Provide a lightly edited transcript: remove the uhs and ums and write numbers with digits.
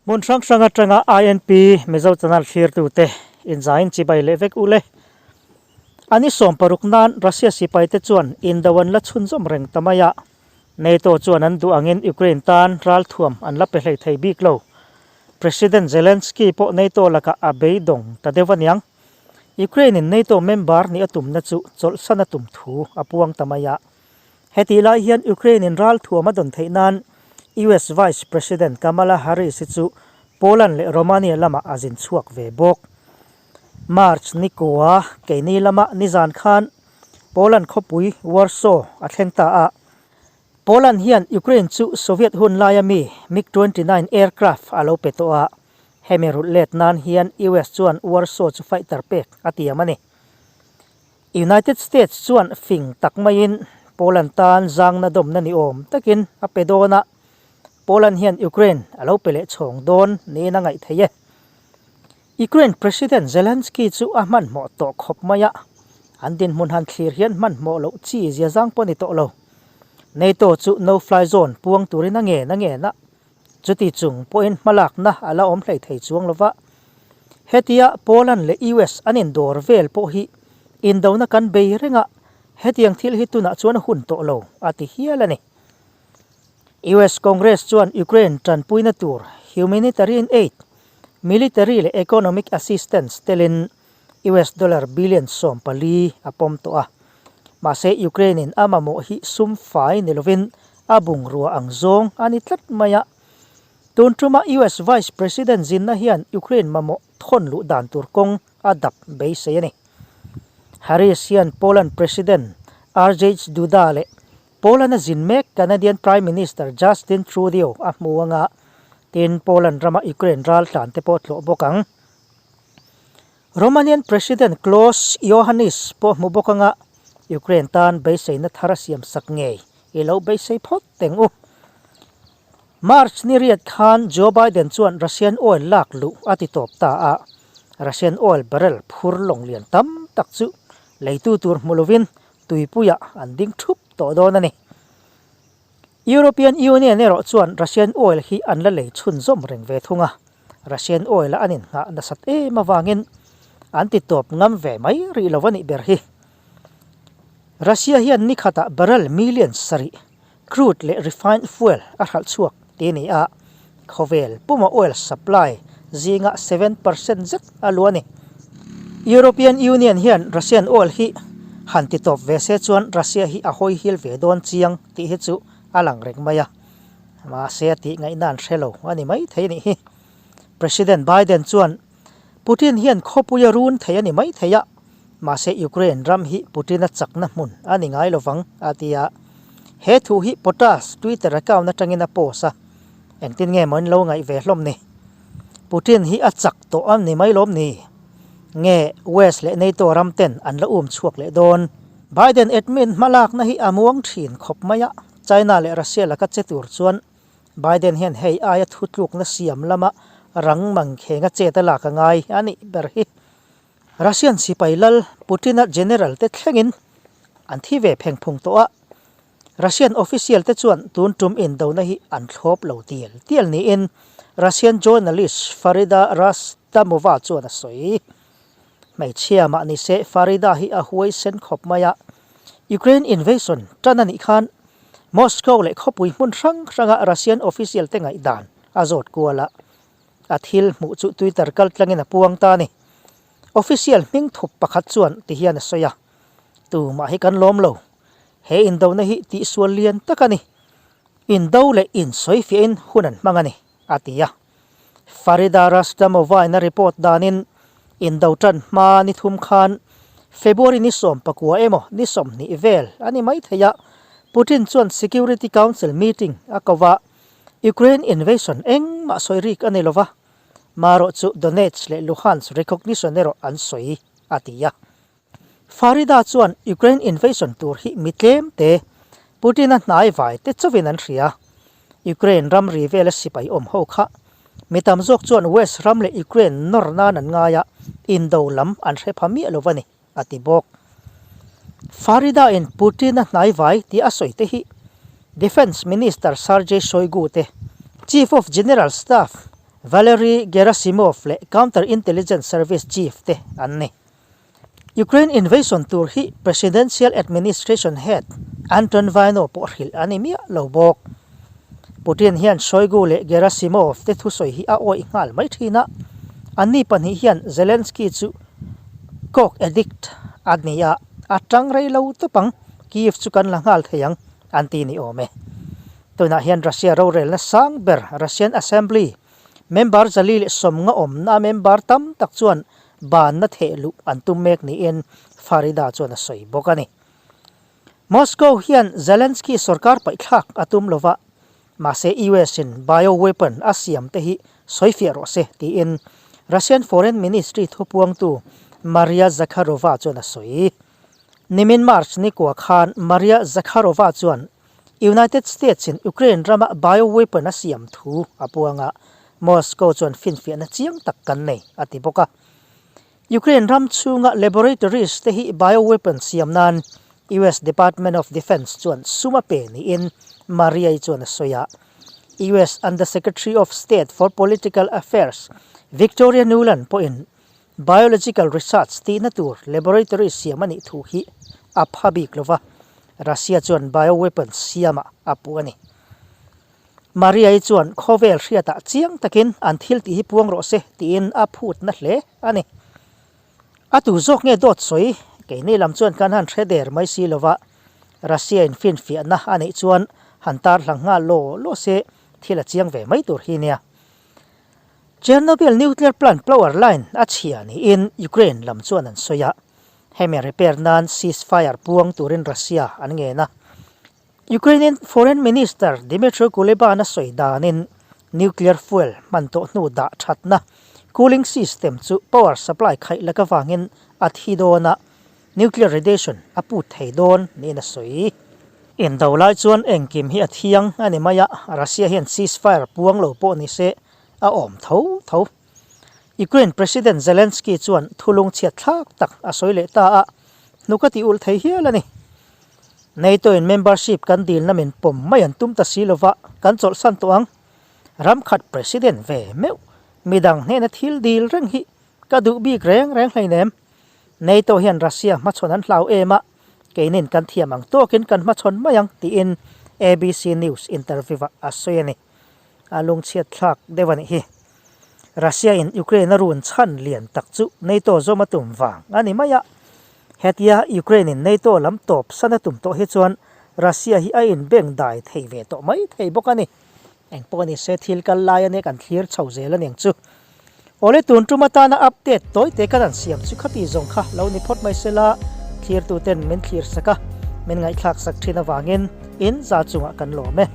Hmun hrang hrang atanga INP Mizo Channel thlirtute inzain chibai leh vek ule. A ni 60 nan Russia sipaite chuan indo an la chhunzawm reng ta mai a, NATO chuan an duh angin Ukraine tan ralthuam an la pe hlei thei bik lo. President Zelensky pawh NATO lakah a beidawng ta deuh aniang. Ukraine in NATO member nih a tumna chu chawlhsan a tum thu a puang ta mai a. Hetih lai hian Ukraine in ralthuam a dawn theih nan US Vice President Kamala Harris hi chu Poland leh Romania lamah a zin chhuak ve bawk. March ni kua keini lama nizan khan Poland khawpui Warsaw a thleng ta a. Poland hian Ukraine chu Soviet hun laia mi MiG 29 aircraft a lo pe tawh a. Hemi rulh let nan hian US chuan Warsaw chu fighter pek a tiam a ni. United States chuan fing tak maiin Poland tan zangna dawmna ni awm takin a pe dawn a, Poland hian Ukraine a lo pe leh chhawng dawn niin a ngaih theih e. Ukraine President Zelensky chu a hmanhmawh tawh khawp mai a, an dinhmun han thlir hian hmanhmawh loh chi zia zang pawh a ni tawh lo. NATO chu no fly zone puang turin a ngen a ngen a, Chuti chung pawhin hmalakna a la awm hlei thei chuang lo va. Hetia Poland leh US an indawr vel pawh hi indona kan bei reng a, hetiang thil hi tunah chuan a hun tawh lo, a ti hial a ni. US Congress chuan Ukraine tanpuina tur humanitarian aid, military leh economic assistance telin US dollar billion 14 a pawm tawh a. Mahse Ukraine in a mamawh hi sum fai ni lovin a bungrua ang zawng a ni tlat mai a. Tun tuma US Vice President zinna hian Ukraine mamawh thawn luh dan tur kawng a dap beisei a ni. Harris hian Poland President Andrzej Duda leh Poland a zin mek Canadian Prime Minister Justin Trudeau a hmu anga, tin Poland rama Ukraine ral tlan te pawh tlawh bawk ang. Romanian President Klaus Iohannis pawh hmu bawk anga Ukraine tan beiseina thar a siam sak ngei i lo beisei phawt teng u. March ni riat khan Joe Biden chuan Russian oil lak luh a ti tawp ta a, Russian oil barrel phur lawng lian tam tak chu leitu tur hmu lovin tuipuiah an ding thup tawh dawn a ni. European Union erawh chuan Russian oil hi an la lei chhunzawm reng ve thung a, Russian oil a an inngah nasat em avangin an ti tawp ngam ve mai rih lo a nih ber hi. Russia hian ni khatah barrel million sarih crude leh refined fuel a hralh chhuak ti a ni a, khawvel puma oil supply zingah 7% zet a luah a ni. European Union hian Russian oil hi han ti tawp ve se chuan Russia hi a hawi hil ve dawn chiang tih hi chu a lang reng mai a, mahse a tih ngaihna an hre lo a ni mai thei a nih hi. President Biden chuan Putin hian khawpui a run thei a ni mai thei a, mahse Ukraine ram hi Putin-a chakna hmun a ni ngai lovang a ti a. He thu hi Potas Twitter account atangin a post a, engtin nge maw in lo ngaih ve hlawm ni? Putin hi a chak tawh a ni mai lawm ni? Nge West leh NATO ram ten an la um chhuak leh dawn? Biden admin hmalakna hi a muang thin khawp mai a, China leh Russia laka che tur chuan Biden hian hei aia thutlukna siam lama rang mangkhenga chet a lak a ngai a nih ber hi. Russian sipai lal Putin-a general te thlengin an thi ve pheng phung tawh a, Russian official te chuan tun tum indona hi an thlawp lo tial tial niin Russian journalist Farida Rustamova chuan a sawi. Hmeichhia mah ni se Farida hi a huai sen khawp mai a, Ukraine invasion tan a nih khan Moscow leh khawpui hmun hrang hranga Russian official te ngaihdan a zawt kual a, a thil hmuh chu Twitter kaltlangin a puang ta a ni. Official hming thup pakhat chuan ti hian a sawi a, Tumah hi kan lawm lo. He indona hi tihsual lian tak a ni. Indo leh insawifiahin hun an hmang a ni, a ti a. Farida Rustamova-in a report danin indo tan hma ni thum khan February ni 19 emaw ni 20 vel a ni maithei a, Putin chuan Security Council meeting a ko va, Ukraine invasion engmah sawi rik a ni lo va, marawh chu Donetsk leh Luhansk recognition erawh an sawi, a ti a. Farida chuan Ukraine invasion tur hi mi tlem te, Putin-a hnai vai te chauhin an hria. Ukraine ramri vela sipai awm ho kha mi tam zawk chuan West ram leh Ukraine nawr nan an ngai a, indo lam an hre pha miah lo a ni, a ti bawk. Farida-in Putin-a hnai vai tih a sawi te hi Defence Minister Sergei Shoigu te, Chief of General Staff. Valery Gerasimov leh Counter Intelligence Service chief te an ni. Ukraine invasion tur hi Presidential Administration head Anton Vaino pawh hrilh a ni miah lo bawk. Putin hian Shoigu leh Gerasimov te thusawi hi a awih nghal mai thin a, anni pahnih hian Zelensky chu coke addict a ni a, a tang rei lo tawp ang, Kyiv chu kan la nghal thei ang, an ti ni awm e. Tunah hian Russia rorelna sang ber Russian Assembly member zali leh sawmnga awmna member tam tak chuan banna theh luh an tum mek niin Farida chuan a sawi bawk a ni. Moscow hian Zelensky sorkar paihthlak a tum lova, mahse US in bioweapon a siam te hi sawifiah rawh se tiin Russian Foreign Ministry thupuangtu Maria Zakharova chuan a sawi. Nimin March nikua khan Maria Zakharova chuan United States in Ukraine rama bioweapon a siam thu a puang a, Moscow chuan finfiahna chiang tak kan nei a ti bawk a. Ukraine ram chhunga laboratories te hi bioweapon siam nan US Department of Defence chuan sum a pe niin Maria-i chuan a sawi a. US Under-Secretary of State for Political Affairs Victoria Nuland pawhin Biological research tihna tur laboratory siam a nih thu hi a pha bik lo va, Russia chuan bioweapons siamah a puh a ni. Maria-i chuan khawvel hriatah chiang takin an thil tih hi puang rawh se tiin a phutna hle a ni. A tu zawk nge dawt sawi? Keini lam chuan kan han hre der mai si lo va, Russia-in finfiahna a neih chuan han tarhlang nghal law law se thil a chiang ve mai tur hi nia. Chernobyl nuclear plant plower line a chhia niin Ukraine lam chuan an sawi a, hemi repair nan ceasefire puang turin Russia an ngen a. Ukrainian Foreign Minister Dmytro Kuleba-a sawi danin nuclear fuel hman tawh hnu dah thatna cooling system chu power supply khaih lak avangin a thi dawn a, nuclear radiation a put thei dawn niin a sawi. Indo lai chuan engkim hi a thiang a ni mai a, Russia hian ceasefire puang lo pawh ni se a awm tho tho. Ukraine President Zelensky chuan thulung chhiat thlak tak a sawi leh ta a, hnuk a ti ulh thei hial a ni. NATO in membership kan dilna min pawm mai an tum ta si lova, kan chawlhsan tawh ang. Ram khat President ve meuh, midang hnena thil dil reng hi ka duh bik reng reng hleinem. NATO hian Russia hmachhawn an hlau em a, keinin kan thiam ang tawkin kan hmachhawn mai ang tiin ABC News interview-ah a sawi a ni. A lungchhiat thlak deuh a nih hi. Russia in Ukraine a run chhan lian tak chu NATO zawm a tum vang a ni mai a. Hetia Ukraine in NATO lam tawp san a tum tawh hi chuan Russia hi a inbeng dai thei ve tawh mai thei bawk a ni. Eng pawh ni se thil kal lai a nia kan thlir chho zel a niang chu. Awle tun tum atana update tawi te kan han siam chu khati zawng kha lo ni phawt mai sela thlirtu ten min thlir sak a, min ngaihthlak sak thin avangin in za chungah kan lawm e.